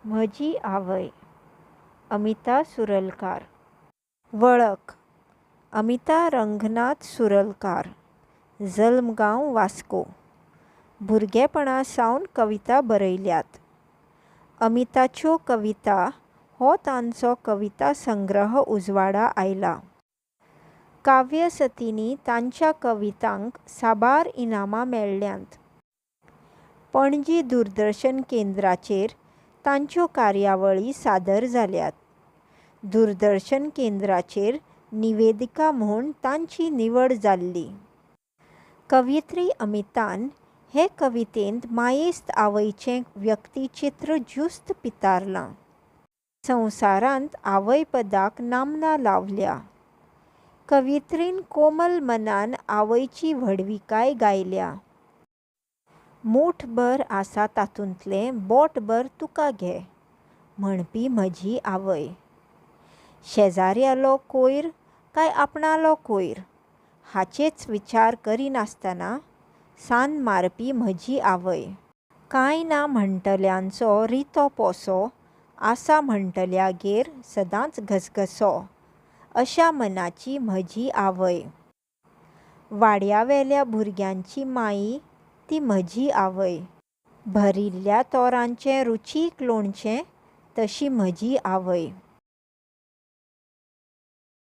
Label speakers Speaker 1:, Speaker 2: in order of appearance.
Speaker 1: म्हजी आवय, अमिता सुरलकार. वळख, अमिता रंगनाथ सुरलकार, जल्म गांव वास्को. भुरगेपणा सावन कविता बरयल्यात. अमिताच्यो कविता हो तांचो कविता संग्रह उजवाडा आयला. काव्यसतींनी तांच्या कवितांक साबार इनामां मेळ्ळ्यांत. पणजी दूरदर्शन केंद्राचेर तांच्यो कार्यावळी सादर जाल्यात. दूरदर्शन केंद्राचेर निवेदिका म्हूण तांची निवड जाल्ली. कवयित्री अमितान हे कवितेंत मायेस्त आवयचें व्यक्तीचित्र ज्युस्त पितारलां. संवसारांत आवयपदाक नामना लावल्या. कवयित्रीन कोमल मनान आवयची व्हडविकाय गायल्या. मूठभर आसा तातूंतलें बोटभर तुका घे म्हणपी म्हजी आवय. शेजाऱ्यालो कोयर काय आपणालो कोयर हाचेच विचार करिनासतना सान्न मारपी म्हजी आवय. कांय ना म्हणटल्यांचो रितो पोसो, आसा म्हणटल्यागेर सदांच घसघसो अशा मनाची म्हजी आवय. वाड्यावेल्या भुरग्यांची माई ती म्हजी आवय. भरिल्ल्या तोरांचें रुचीक लोणचें तशी म्हजी आवय.